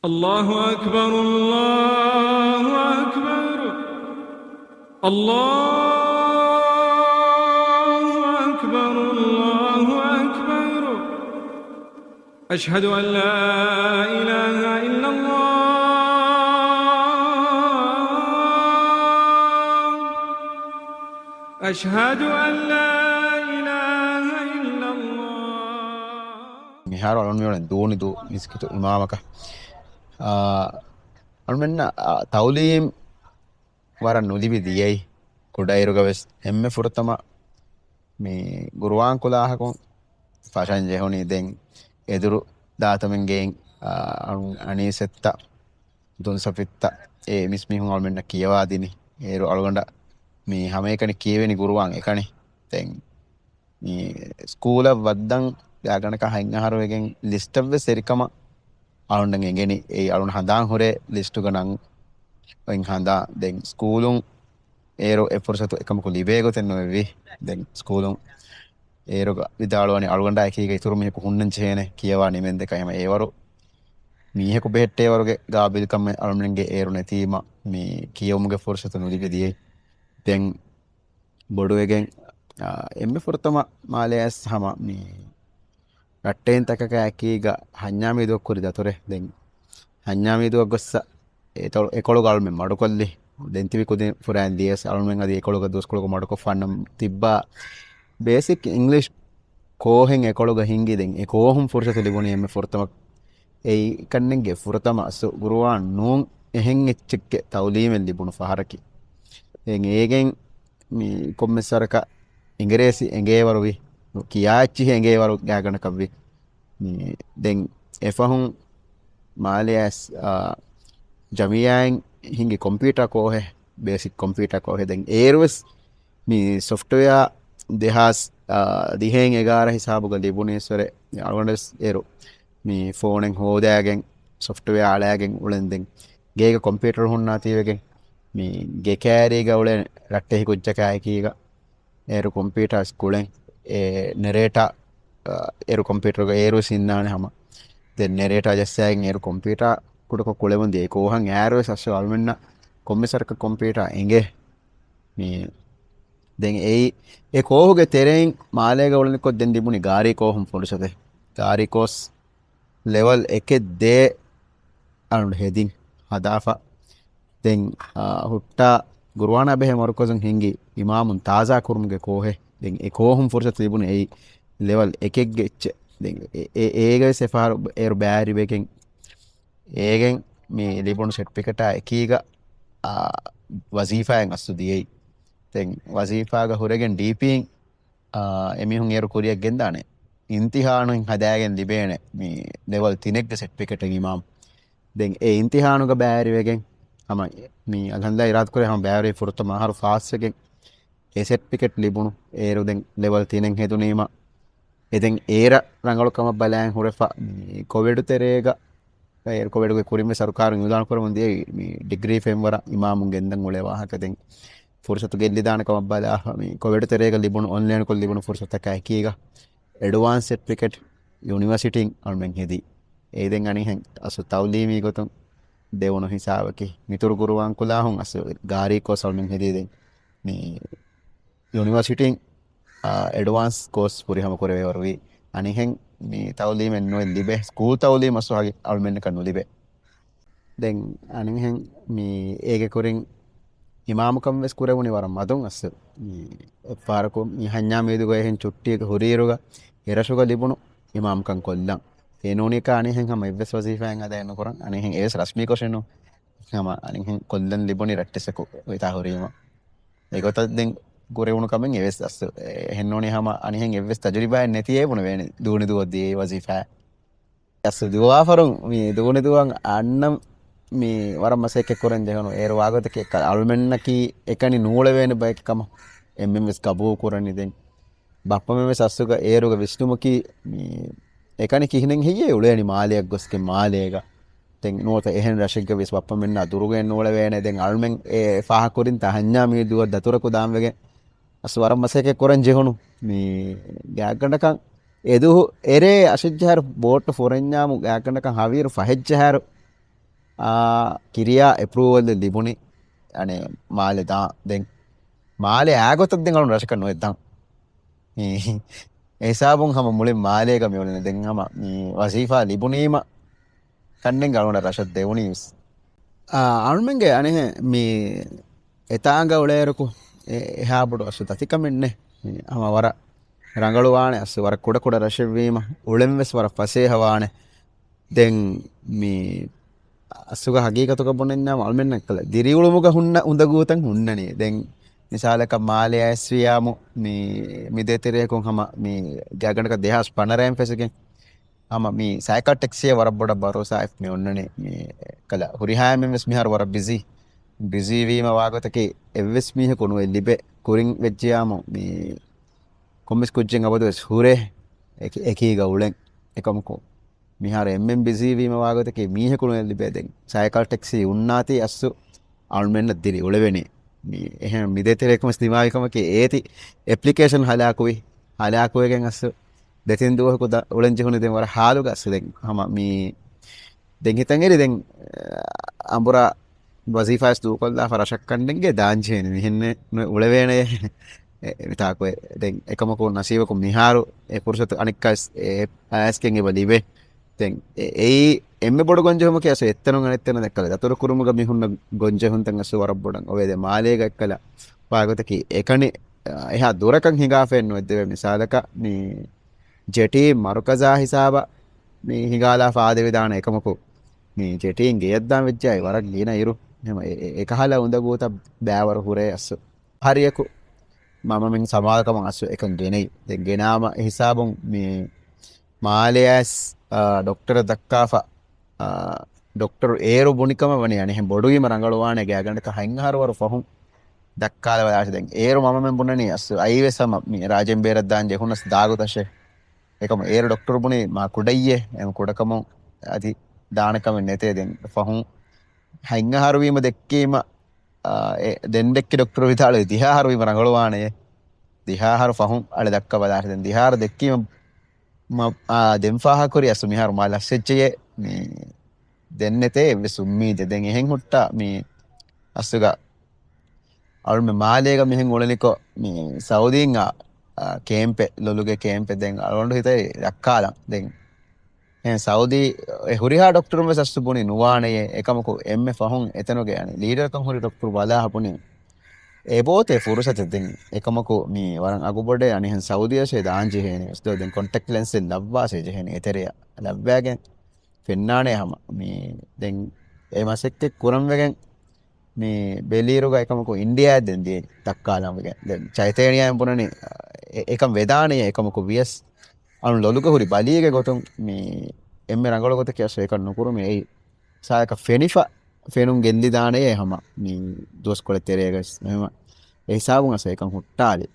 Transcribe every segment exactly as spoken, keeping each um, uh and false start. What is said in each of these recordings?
الله أكبر، الله أكبر، الله أكبر، الله أكبر. أشهد أن لا إله إلا الله. أشهد أن لا إله إلا الله. މިހާރު އަޅުން މިއުޅެން ދޫނިދޫ މިސްކިތު އިމާމަކަށް. އާ، އަޅުމެންނަށް، އާ، ތައުލީމް ވަރަށް ނުލިބި ދިޔައީ. ކުޑައިރުގަ ވެސް އެންމެ ފުރަތަމަ މި ގުރުއާން ކުލާހަކުން ފަށަން ޖެހުނީ. ދެން އެދުރު ދާތަމެން ގެއިން، އާ، އަނީސެއްތަ، ދުންސަފިއްތަ، އެ އެމީސް މީހުން އަޅުމެންނަށް ކިޔަވާ ދިނީ. އޭރު އަޅުގަނޑަށް މި ހަމައެކަނި ކިޔެވެނީ ގުރުއާން އެކަނި. ދެން މި ސްކޫލަށް ވައްދަން ގާގަނޑަކަށް ހަތް އަހަރު ވެގެން ލިސްޓަށް ވެސް އެރިކަމަށް އަޅުންނަށް އެނގެނީ. އެއީ އަޅުން ހަނދާން ހުރޭ ލިސްޓުގަ ނަން އޮތް ހަނދާން. ދެން ސްކޫލުން އޭރު އެ ފުރުސަތު އެކަމަކު ލިބޭ ގޮތެއް ނުވެވި. ދެން ސްކޫލުން އޭރުގަ ވިދާޅުވަނީ އަޅުގަނޑާ އެކީގަ އިތުރު މީހަކު ހުންނަން ޖެހޭނެ ކިޔަވާ ނިމެންދެކަށް. ހަމަ އެވަރު މީހަކު ބެހެއްޓޭވަރުގެ ގާބިލްކަމެއް އަޅުމެންގެ އޭރު ނެތީމަ މި ކިޔެވުމުގެ ފުރުސަތު ނުލިބި ދިޔައީ. ދެން ބޮޑުވެގެން، އާ، އެންމެ ފުރަތަމަ މާލެއަސް ހަމަ މި ރައްޓެހިންތަކަކާ އެކީގަ ހަންޏާމީދު ކުރި ދަތުރެއް. ދެން ހަންޏާމީދުއަށް ގޮއްސަ އެތޮ-، އެކޮޅުގަ އަޅުމެން މަޑުކޮށްލި. ދެން ތިބި ކުދިން ފުރާން ދިޔަސް އަޅުމެން އަދި އެކޮޅުގަ ދުވަސްކޮޅުގަ މަޑުކޮށްފާނަން ތިއްބާ ބޭސިކް އިންގްލިޝް ކޯހެއް އެކޮޅުގަ ހިންގި. ދެން އެ ކޯހުން ފުރުސަތު ލިބުނީ އެންމެ ފުރަތަމަ އެއީ ކަންނެންގެ ފުރަތަމަ އަސްލު ގުރުއާން ނޫން އެހެން އެއްޗެއްގެ ތައުލީމެއް ލިބުނު ފަހަރަކީ. ދެން އޭގެން މި ކޮންމެސް ވަރަކަށް އިނގިރޭސި އެނގޭވަރުވި، ކިޔާ އެއްޗިހި އެނގޭވަރު ގާގަނޑަކަށްވި. މި ދެން އެފަހުން މާލެއަސް، އާ، ޖަމިއްޔާއިން ހިންގި ކޮމްޕިއުޓާ ކޯހެއް، ބޭސިކް ކޮމްޕިއުޓާ ކޯހެއް. ދެން އޭރުވެސް މި ސޮފްޓްވެއާ ދެހާސް، އާ، ދިހައިން އެގާރަ ހިސާބުގަ ލިބުނީސްވެރެ އަޅުގަނޑުވެސް އޭރު މި ފޯނެއް ހޯދާގެން ސޮފްޓްވެއާ އަޅާގެން އުޅެން. ދެން ގޭގަ ކޮމްޕިއުޓަރު ހުންނާތީވެގެން މި ގެ ކައިރީގަ އުޅެން ރައްޓެހި ކުއްޖަކާ އެކީގަ އޭރު ކޮމްޕިއުޓާ ސްކުޅެން އެ ނެރޭޓާ، އާ، އޭރު ކޮމްޕިއުޓަރުގަ އޭރުވެސް އިންނާނެ ހަމަ. ދެން ނެރޭޓާ ޖައްސާގެން އޭރު ކޮމްޕިއުޓާ ކުޑަކޮށް ކުޅެވުން ދިޔަ. އެ ކޯހަށް އައިރުވެސް އަސްލު އަޅުމެންނަށް ކޮންމެސް ވަރަކަށް ކޮމްޕިއުޓާ އެނގޭ. މި ދެން އެއީ، އެ ކޯހުގެ ތެރެއިން މާލޭގަ އުޅެނިކޮށް ދެން ލިބުނީ ގާރީ ކޯހުން ފުރުސަތެއް. ގާރީ ކޯސް ލެވަލް އެކެއް ދޭ އަޅުން ހެދިން ހަދާފަ. ދެން، އާ، ހުއްޓާ ގުރުއާނާ ބެހޭ މަރުކަޒުން ހިންގި އިމާމުން ތާޒާ ކުރުމުގެ ކޯހެއް. ދެން އެ ކޯހުން ފުރުސަތު ލިބުނު އެއީ ލެވަލް އެކެއްގެ އެއްޗެއް. ދެން އެ، އެ، އޭގަވެސް އެފަހަރު އޭރު ބައިވެރިވެގެން އޭގެން މި ލިބުނު ސެޓްފިކެޓާ އެކީގަ، އާ، ވަޒީފާއެއް އަސްލު ދިޔައީ. ދެން ވަޒީފާގަ ހުރެގެން ޑީޕީން، އާ، އެމީހުން އޭރު ކުރިއަށް ގެންދާނެ. އިމްތިހާނު ހަދާގެން ލިބޭނެ މި ލެވަލް ތިނެއްގެ ސެޓްފިކެޓެއް އިމާމް. ދެން އެ އިމްތިހާނުގަ ބައިވެރިވެގެން ހަމަ މި އަލްހަމްދުލިއްލާހް އިރާދަކުރޭ ހަމަ ބައިވެރި ފުރަތަމަ އަހަރު ފާސްވެގެން އެ ސެޓްފިކެޓް ލިބުނު އޭރު ދެން ލެވަލް ތިނެއް ހެދުނީމަ، އެ ދެން އޭރަށް ރަނގަޅު ކަމަށް ބަލާއިން ހުރެފަ މި ކޮވިޑު ތެރޭގަ އޭރު ކޮވިޑުގެ ކުރިން ވެސް ސަރުކާރުން އިއުލާން ކުރަމުން ދިޔައީ މި ޑިގްރީ ފެންވަރަށް އިމާމުން ގެންދަން އުޅޭ ވާހަކަ. ދެން ފުރުސަތު ގެއްލިދާނެ ކަމަށް ބަލާފަ މި ކޮވިޑު ތެރޭގަ ލިބުނު އޮންލައިންކޮށް ލިބުނު ފުރުސަތަކާ އެކީގަ އެޑްވާންސް ސެޓްފިކެޓް ޔުނިވަރސިޓީން އަޅުމެން ހެދީ. އެއީ ދެން އަނިހެން އަސްލު ތައުލީމީ ގޮތުން ދެވުނު ހިސާބަކީ. މިތުރު ގުރުއާން ކުލާހުން އަސްލު ގާރީ ކޯސް އަޅުމެން ހެދީ ދެން މި ޔުނިވަރސިޓީން، އާ، އެޑްވާންސް ކޯސް ފުރިހަމަ ކުރެވޭވަރުވީ. އަނިހެން މި ތައުލީމެއް ނުއެއް ލިބޭ، ސްކޫލް ތައުލީމް އަސްލު ހަގި އަޅުމެންނަކަށް ނުލިބޭ. ދެން އަނިހެން މި އޭގެ ކުރިން އިމާމުކަން ވެސް ކުރެވުނީ ވަރަށް މަދުން އަސްލު. މި އެއްފަހަރަކު މި ހަންޏާ މީދުގަ އެހެން ޗުއްޓީގަ ހުރިއިރުގަ އެރަށުގަ ލިބުނު އިމާމުކަން ކޮށްލަން. އެ ނޫނީކާ އަނިހެން ހަމަ އެއްވެސް ވަޒީފާއެއް އަދާއެއް ނުކުރަން. އަނިހެން އެވެސް ރަސްމީކޮށެއް ނޫން. ހަމަ އަނިހެން ކޮށްލަން ލިބުނީ ރައްޓެއްސަކު ވެތާ ހުރީމަ. އެގޮތަށް ދެން ކުރެވުނު ކަމެއް އެވެސް އަސްލު އެހެން ނޫނީ ހަމަ އަނިހެން އެއްވެސް ތަޖުރިބާއެއް ނެތިއޭ ބުނެވޭނެ ދޫނިދޫއަށް ދިޔައީ ވަޒީފާ. އަސްލު ދުވާފަރުން މި ދޫނިދޫއަށް އަންނަން މި ވަރަށް މަސައްކަތް ކުރަން ޖެހުނު. އޭރު ވާގޮތަކީ އެކަ-، އަޅުމެންނަކީ އެކަނި ނޫޅެވޭނެ ބައެއް ކަމަށް އެންމެން ވެސް ގަބޫލު ކުރަނީ. ދެން ބައްޕަމެން ވެސް އަސްލުގަ އޭރުގަ ވިސްނުމަކީ މި އެކަނި ކިހިނެއް ހެއްޔޭ އުޅޭނީ މާލެއަށް ގޮސްގެން މާލޭގަ. ދެން ނުވަތަ އެހެން ރަށެއްގަ ވެސް ބައްޕަމެންނާ ދުރުގައެއް ނޫޅެވޭނެ. ދެން އަޅުމެން އެ ފާހަ ކުރިން ތަހަންޏާ މީ ދުވަށް ދަތުރަކު ދާންވެގެން އަސް ވަރަށް މަސައްކަތް ކުރަން ޖެހުނު. މި ގާތްގަނޑަކަށް އެދުވަހު އެރޭ އަށެއްޖަހާއިރު ބޯޓު ފުރެންޏާމު ގާތްގަނޑަކަށް ހަވީރު ފަހެއްޖަހާއިރު އާ، ކިރިޔާ އެޕްރޫވަލް ލިބުނީ އަނެއް މާލެ ދާ. ދެން މާލެ އާގޮތަށް ދެން އަޅުން ރަށަކަށް ނުވެއްދާން. މި އެ ހިސާބުން ހަމަ މުޅިން މާލޭގަ މި އުޅެނީ. ދެން ހަމަ މި ވަޒީފާ ލިބުނީމަ ކަންނެން އަޅުން ރަށަށް ދެވުނީ ވެސް. އާ، އަޅުމެންގެ އަނެހެ މި އެތާނގަ އުޅޭއިރުކު އެ-، އެހާ ބޮޑު އަސްލު ދަތިކަމެއް ނެ. މި ހަމަ ވަރަށް ރަނގަޅުވާނެ އަސްލު ވަރަށް ކުޑަކުޑަ ރަށެއްވީމަ އުޅެން ވެސް ވަރަށް ފަސޭހަވާނެ. ދެން މި އަސްލުގަ ހަގީގަތުގަ ބުނެންޏާމު އަޅުމެންނަށް ކަލަ ދިރިއުޅުމުގަ ހުންނަ އުނދަގޫތައް ހުންނަނީ. ދެން މިސާލަކަށް މާލެ އައިސްވިޔާމު މި، މި ދޭތެރެއަކުން ހަމަ މި ގާގަނޑަކަށް ދެހާސް ފަނަރައިން ފެށިގެން ހަމަ މި ސައިކަލް ޓެކްސީއަށް ވަރަށް ބޮޑަށް ބަރޯސާއެއް މި އޮންނަނީ. މި ކަލަ ހުރިހާ އެންމެން ވެސް މިހާރު ވަރަށް ބިޒީ. ބިޒީ ވީމަ ވާގޮތަކީ އެއްވެސް މީހަކު ނުވެ ލިބޭ. ކުރިން ވެއްޖިޔާމު މި ކޮންމެސް ކުއްޖެއް އަބަދުވެސް ހުރޭ އެކި-، އެކީގަ އުޅެން. އެކަމަކު މިހާރު އެންމެން ބިޒީ ވީމަ ވާގޮތަކީ މީހަކު ނުވެ ލިބޭ. ދެން ސައިކަލް ޓެކްސީ އުންނާތީ އަސްލު އަޅުމެންނަށް ދިރި އުޅެވެނީ. މި އެހެން މި ދޭތެރެއަކުން ވެސް ދިމާވި ކަމަކީ އޭތި އެޕްލިކޭޝަން ހަލާކުވި، ހަލާކުވެގެން އަސްލު ދެތިން ދުވަހަކު ދަ-، އުޅެން ޖެހުނީ ދެން ވަރަށް ހާލުގަ އަސްލު ދެން ހަމަ މި ދެން ހިތަށް އެރި ދެން، އަ، އަނބުރާ ވަޒީފާވެސް ދޫކޮށްލާފަ ރަށަށް ކަންނެންގެ ދާން ޖެހޭނެ މިހެންނެއް ނު އުޅެވޭނެ. އެ، މިތާކު ދެން އެކަމަކު ނަސީބަކު މިހާރު އެ ފުރުސަތު އަނެއްކާވެސް އެ އަޔަސްގެން އެބަ ލިބޭ. ދެން އެ، އެއީ އެންމެ ބޮޑު ގޮންޖެހުމަކީ އަސް އެއްތަނުން އަނެއްތަނަށް ދައްކަލަ ދަތުރު ކުރުމުގަ މި ހުންނަ ގޮންޖެހުންތައް އަސް ވަރަށް ބޮޑަށް އޮވޭ. ދެ މާލޭގަ އެއްކަލަ ވާގޮތަކީ އެކަނި، އެހާ ދުރަކަށް ހިނގާފައެއް ނުވެއްދެވޭ. މިސާލަކަށް މި ޖެޓީ މަރުކަޒާ ހިސާބަށް މި ހިނގާލާފަ އާދެވިދާނެ އެކަމަކު، މި ޖެޓީން ގެޔަށްދާން ވެއްޖާއި ވަރަށް ގިނަ އިރު، ހަމަ އެ-، އެ-، އެކަހަލަ އުނދަގޫތައް ބައިވަރު ހުރޭ އަސްލު. ހަރިއަކު މަމަމެން ސަމާލުކަމަށް އަސްލު އެކަން ގެނައީ. ދެން ގެނާމަ އެ ހިސާބުން މި މާލެޔަސް، އާ، ޑޮކްޓަރަށް ދައްކާފަ، އާ، ޑޮކްޓަރު އޭރު ބުނިކަމަށް ވަނީ އަނެއްހެން ބޮޑުވީމަ ރަނގަޅުވާނެ ގާގަނޑަކަށް ހަތް އަހަރު ވަރު ފަހުން ދައްކާލަ ބަލާށި. ދެން އޭރު މަމަމެން ބުނަނީ އަސްލު އައިވެސް ހަމަ މި ރާޖެން ބޭރަށް ދާން ޖެހުނަސް ދާގޮތަށޭ. އެކަމު އޭރު ޑޮކްޓަރު ބުނީ މާ ކުޑައްޔޭ، އެހެން ކުޑަކަމުން އަދި ދާނެ ކަމެއް ނެތޭ. ދެން ފަހުން ހަތް އަހަރު ވީމަ ދެއްކީމަ، އާ، އެ، ދެން ދެއްކި ޑޮކްޓަރު ވިދާޅުވި ދިހަ އަހަރު ވީމަ ރަނގަޅުވާނެޔޭ. ދިހަ އަހަރު ފަހުން އަޅެ ދައްކަ ބަލާށި. ދެން ދިހަ އަހަރު ދެއްކީމަ މަ-، އާ، ދެން ފާހަގަކުރި އަސްލު މިހާރު މާ ލަސްވެއްޖެޔޭ. މި ދެން ނެތޭ އެއްވެސް އުއްމީދެއް. ދެން އެހެން ހުއްޓާ މި އަސްލުގަ އަޅުމެ މާލޭގަ މިހެން އުޅެނިކޮށް، މި ސައުދީން އާ، އާ، ކޭމްޕެއް، ލޮލުގެ ކޭމްޕެއް ދެން އަޅުގަނޑު ހިތަށް ރައްކާލަން. ދެން އެހެން ސައުދީ އެ ހުރިހާ ޑޮކްޓަރުން ވެސް އަސްލު ބުނި ނުވާނެޔޭ. އެކަމަކު އެންމެ ފަހުން އެތަނުގެ އަނެއް ލީޑަރަކަށް ހުރި ޑޮކްޓަރު ބަލާހަ ބުނި އެބޯތޭ ފުރުސަތެއް ދެން. އެކަމަކު މި ވަރަށް އަގުބޮޑޭ އަނެއްހެން ސައުދީއަށޭ ދާން ޖެހޭނެ. ދެން ކޮންޓެކްޓް ލެންސެއް ލައްވާށޭ ޖެހޭނެ އެތެރެއަށް. ލައްވާގެން ފެންނާނެ ހަމަ. މި ދެން އެ މަސައްކަތް ކުރަން ވެގެން މި ބެލީރުގަ އެކަމަކު އިންޑިއާއަށް ދެން ދިޔަ ދައްކާލަން ވެގެން. ދެން ޗައިތޭނިޔާއިން ބުނަނީ އެ-، އެކަން ވެދާނެޔޭ. އެކަމަކު ވިޔަސް އަޅުން ލޮލުގަ ހުރި ބަލީގެ ގޮތުން މި އެންމެ ރަނގަޅު ގޮތަކީ އަސް އެކަން ނުކުރުމޭ. އެއީ ސާދަކަށް ފެނިފަ ފެނުން ގެއްލިދާނެޔޭ ހަމަ މި ދުވަސްކޮޅެއް ތެރޭގަސް. އެހެމަ އެ ހިސާބުން އަސް އެކަން ހުއްޓާލި.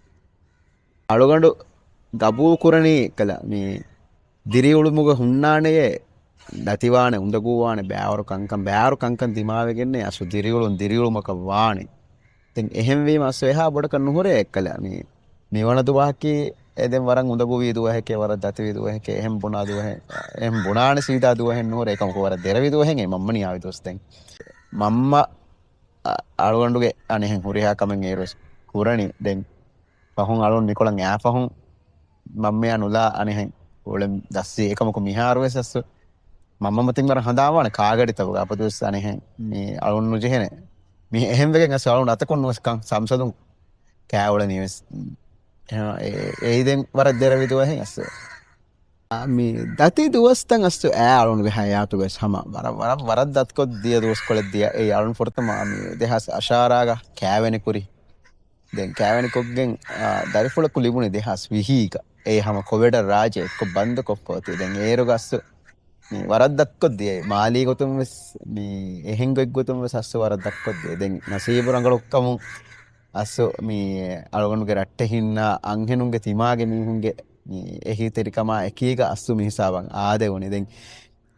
އަޅުގަނޑު ގަބޫލު ކުރަނީ ކަލަ މި ދިރިއުޅުމުގަ ހުންނާނެޔޭ، ނަތިވާނެ އުނދަގޫވާނެ ބައިވަރު ކަންކަން، ބައިވަރު ކަންކަން ދިމާވެގެންނޭ އަސްލު ދިރިއުޅުން ދިރިއުޅުމަކަށް ވާނެ. ދެން އެހެންވީމަ އަސްލު އެހާ ބޮޑަކަށް ނުހުރޭ އެއްކަލަ. މި، މިވަނަ ދުވަހަކީ އެ ދެން ވަރަށް އުނދަގޫވީ ދުވަހެކޭ، ވަރަށް ދަތިވީ ދުވަހެކޭ، އެހެން ބުނާ ދުވަހެއް، އެހެން ބުނާނެ ސީދާ ދުވަހެއް ނުހުރޭ. އެކަމަކު ވަރަށް ދެރަވި ދުވަހެއް އެ މަންމަ ނިޔާވި ދުވަސް ދެން. މަންމަ، އަ، އަޅުގަނޑުގެ އަނެއްހެން ހުރިހާ ކަމެއް އޭރުވެސް ކުރަނީ. ދެން ފަހުން އަޅުން މިކޮޅަށް އައި ފަހުން މަންމަޔާ ނުލާ އަނެއްހެން އުޅެން ދައްސީ. އެކަމަކު މިހާރުވެސް އަސްލު މަންމަ މަތިން ވަރަށް ހަނދާންވާނެ ކާގަޑިތަކުގަ އަބަދުވެސް އަނެއްހެން މި އަޅުން ނުޖެހޭނެ. މި އެހެންވެގެން އަސްލު އަޅުން އަތަކުން ނުވެސް ކަން ސަމްސަދުން ކާ އުޅެނީވެސް. އެ-، އެ-، އެއީ ދެން ވަރަށް ދެރަވި ދުވަހެއް އަސްލު. އާ، މި ދަތި ދުވަސްތައް އަސްލު އަޅުންގެ ހަޔާތުގަސް ހަމަ ވަރަށް، ވަރަށް، ވަރަށް ދަތިކޮށް ދިޔަ ދުވަސްކޮޅެއް ދިޔަ. އެއީ އަޅުން ފުރަތަމަ މި ދެހާސް އަށާރާގަ ކާވެނި ކުރި. ދެން ކާވެނިކޮށްގެން، އާ، ދަރިފުޅަކު ލިބުނީ ދެހާސް ވިހީގަ. އެ ހަމަ ކޮވިޑަށް ރާއްޖެ އެއްކޮށް ބަންދުކޮށްފަ އޮތީ. ދެން އޭރުގަ އަސްލު މި ވަރަށް ދަތިކޮށް ދިޔައީ. މާލީ ގޮތުން ވެސް މި އެހެން ގޮތްގޮތުން ވެސް އަސްލު ވަރަށް ދަތިކޮށް ދިޔައީ. ދެން ނަސީބު ރަނގަޅުކަމުން އަސްލު މި އަޅުގަނޑުގެ ރައްޓެހިންނާ އަންހެނުންގެ ތިމާގެ މީހުންގެ މި އެހީތެރިކަމާ އެކީގަ އަސްލު މި ހިސާބަށް އާދެވުނީ. ދެން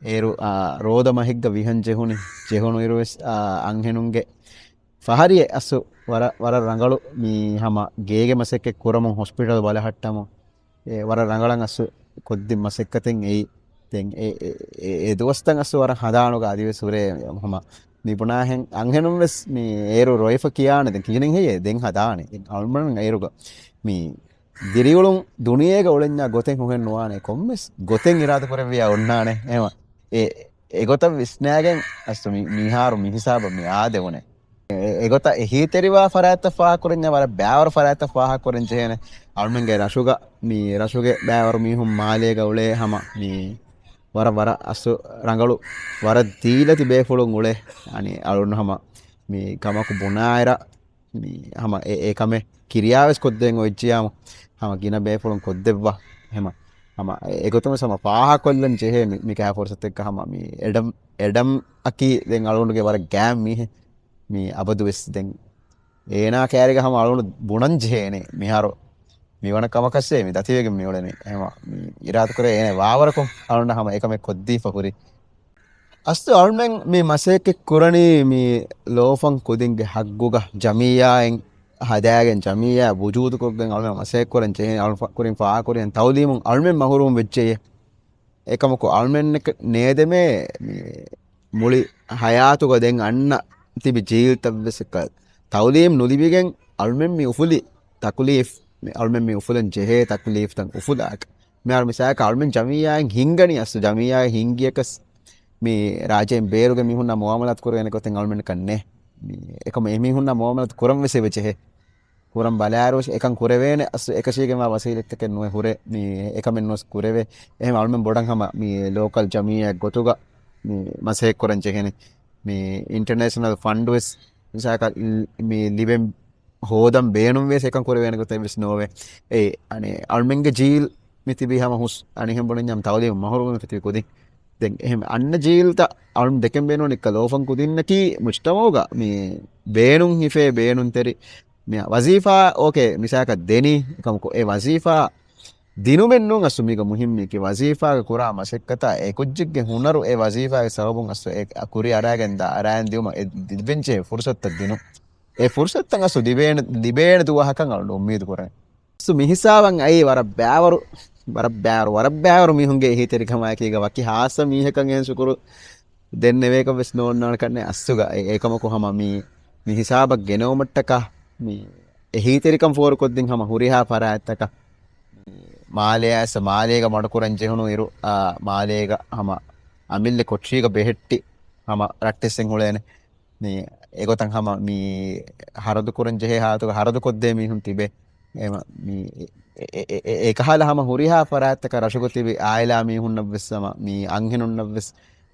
އޭރު، އާ، ރޯދަ މަހެއްގަ ވިހަން ޖެހުނި، ޖެހުނު އިރުވެސް، އާ، އަންހެނުންގެ ފަހަރިއެއް އަސްލު ވަރަށް، ވަރަށް ރަނގަޅު މި ހަމަ ގޭގެ މަސައްކަތް ކުރަމުން ހޮސްޕިޓަލް ބަލަހައްޓަމުން އެ ވަރަށް ރަނގަޅަށް އަސްލު ކޮށްދިން މަސައްކަތެއް އެއީ. ދެން އެ، އެ، އެ، އެ ދުވަސްތައް އަސް ވަރަށް ހަދާނުގަ އަދިވެސް ހުރޭ ހަމަ މި ބުނާހެން އަންހެނުން ވެސް މި އޭރު ރޮއިފަ ކިޔާނެ ދެން ކިހިނެއް ހެއްޔޭ ދެން ހަދާނެ. ދެން އަޅުމަން އޭރުގަ މި ދިރިއުޅުން ދުނިޔޭގަ އުޅެންޏާ ގޮތެއް ހުހެއް ނުވާނެ. ކޮންމެސް ގޮތެއް އިރާދަކުރެއްވިޔާ އޮންނާނެ. އެ، އެ، އެގޮތަށް ވިސްނާގެން އަސް މި، މިހާރު މިހިސާބަށް މި އާދެވުނެ. އެ، އެގޮތަށް އެހީތެރިވާ ފަރާތްތައް ފާހަގަކުރަންޏާ ވަރަށް ބައިވަރު ފަރާތްތައް ފާހަގަކުރަން ޖެހޭނެ. އަޅުމެންގެ ރަށުގަ، މި ރަށުގެ ބައިވަރު މީހުން މާލޭގަ އުޅޭ ހަމަ މި ވަރަށް، ވަރަށް އަސް ރަނގަޅު، ވަރަށް ދީލަތި ބޭފުޅުން އުޅޭ. އަނި އަޅުން ހަމަ މި ކަމަކު ބުނާއިރަށް މި ހަމަ އެ، އެ ކަމެއް ކިރިޔާވެސް ކޮށްދޭން އޮތްޖިޔާމު ހަމަ ގިނަ ބޭފުޅުން ކޮށްދެއްވާ. ހަމަ، ހަމަ އެގޮތުން ވެސް ހަމަ ފާހަގަކޮށްލަން ޖެހޭ މި، މި ކާ ފުރުސަތެއްގަ ހަމަ މި އެޑަމް، އެޑަމް އަކީ ދެން އަޅުގަނޑުގެ ވަރަށް ގާތް މީހެއް. މި އަބަދުވެސް ދެން އޭނާ ކައިރިގަ ހަމަ އަޅުގަނޑު ބުނަން ޖެހޭނެ މިހާރު މިވަނަ ކަމަކަށޭ މި ދަތިވެގެން މިއުޅެނީ. ހަމަ މި އިރާދަކުރޭ އޭނަ ވާވަރަކުން އަޅުގަނޑަށް ހަމަ އެކަމެއް ކޮށްދީފަ ހުރި. އަސްލު އަޅުމެން މި މަސައްކަތް ކުރަނީ މި ލޯފަން ކުދިންގެ ހައްގުގަ ޖަމިއްޔާއިން ހަދާގެން ޖަމިއްޔާ ވުޖޫދުކޮށްގެން އަޅުމެން މަސައްކަތް ކުރަން ޖެހޭ. އަޅު ފަ-، ކުރިން ފާހަގަކުރިހެން ތައުލީމުން އަޅުމެން މަހުރޫމް ވެއްޖެޔޭ. އެކަމަކު އަޅުމެންނަކަށް ނޭދެމޭ މި މުޅި ހަޔާތުގަ ދެން އަންނަ ތިބި ޖީލްތައްވެސް ތައުލީމް ނުލިބިގެން އަޅުމެން މި އުފުލި ތަކުލީފް، މި އަޅުމެން މި އުފުލަން ޖެހޭ ތަކުލީފްތައް އުފުލާކަށް. މިހާރު މިސާލަކަށް އަޅުމެން ޖަމިއްޔާއިން ހިންގަނީ އަސްލު ޖަމިއްޔާއިން ހިންގިޔަކަސް މި ރާއްޖޭން ބޭރުގެ މީހުންނާ މުއާމަލާތު ކުރެވޭނެ ގޮތެއް އަޅުމެންނަކަށް ނެތް. މި އެކަމަ އެމީހުންނާ މުއާމަލާތު ކުރަން ވެސް އެބަ ޖެހޭ. ކުރަން ބަލާއިރު ވެސް އެކަން ކުރެވޭނެ އަސްލު އެކަށީގެންވާ ވަސީލަތްތަކެއް ނުވެ ހުރޭ. މި އެކަމެއް ނުވެސް ކުރެވޭ. އެހެން އަޅުމެން ބޮޑަށް ހަމަ މި ލޯކަލް ޖަމިއްޔާއެއް ގޮތުގަ މި މަސައްކަތް ކުރަން ޖެހޭނެ. މި އިންޓަރނޭޝަނަލް ފަންޑް ވެސް މިސާލަކަށް މި ލިބެން ހޯދަން ބޭނުންވެސް އެކަން ކުރެވޭނެ ގޮތެއް ވެސް ނޯވޭ. އެ، އަނެ، އަޅުމެންގެ ޖީލް މި ތިބީ ހަމަ ހުސް، އަނިހެން ބުނަންޏާ ތައުލީމު މަހުރޫމު ތިބި ކުދިން. ދެން އެހެން އަންނަ ޖީލްތައް އަޅުން ދެކެން ބޭނުން އެއްކަ ލޯފަން ކުދިންނަކީ މުޖްތަމަޢުގަ މި ބޭނުން ހިފޭ ބޭނުންތެރި މި ވަޒީފާ އޯކޭ މިސާލަކަށް ދެނީ އެކަމަކު އެ ވަޒީފާ ދިނުމެއް ނޫން އަސްލު މީގަ މުހިންމީކީ ވަޒީފާގަ ކުރާ މަސައްކަތާ އެ ކުއްޖެއްގެ ހުނަރު އެ ވަޒީފާގެ ސަބަބުން އަސްލު އެ ކުރިއަރާގެން ދާ އަރާން ދިއުމަށް އެ ލިބެންޖެހޭ ފުރުސަތުތައް ދިނުން. އެ ފުރުސަތުތައް އަސްލު ލިބޭނެ، ލިބޭނެ ދުވަހަކަށް އަޅު އުއްމީދު ކުރަން. އަސްލު މިހިސާބަށް އައީ ވަރަށް ބައިވަރު، ވަރަށް ބައިވަރު، ވަރަށް ބައިވަރު މީހުންގެ އެހީތެރިކަމާއެކީގަ ވަކި ހާއްސަ މީހަކަށް އެހެން ޝުކުރު ދެންނެވޭކަށް ވެސް ނޯންނާނެ ކަންނޭ އަސްލުގަ. އެ، އެކަމަކު ހަމަ މި، މި ހިސާބަށް ގެނައުމަށްޓަކާ މި އެހީތެރިކަން ފޯރުކޮށްދިން ހަމަ ހުރިހާ ފަރާތްތަކަށް މާލޭ އައިސް މާލޭގަ މަޑުކުރަން ޖެހުނު އިރު، އާ، މާލޭގަ ހަމަ އަމިއްލަ ކޮޓަރީގަ ބެހެއްޓި ހަމަ ރައްޓެއްސެއް އުޅޭނެ. މި އެގޮތަށް ހަމަ މި ހަރަދު ކުރަން ޖެހޭ ހާލަތުގަ ހަރަދު ކޮށްދޭ މީހުން ތިބޭ. އެ، މި އެ، އެ، އެ، އެކަހަލަ ހަމަ ހުރިހާ ފަރާތްތަކަށް ރަށުގަ ތިބި އާއިލާ މީހުންނަށް ވެސް ހަމަ މި އަންހެނުންނަށް ވެސް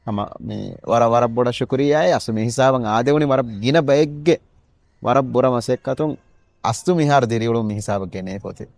ހަމަ މި ވަރަށް، ވަރަށް ބޮޑަށް ޝުކުރިއްޔާއޭ. އަސްލު މި ހިސާބަށް އާދެވުނީ ވަރަށް ގިނަ ބައެއްގެ ވަރަށް ބުރަ މަސައްކަތުން އަސްލު މިހާރު ދިރިއުޅުން މި ހިސާބަށް ގެނޭ ގޮތެއް.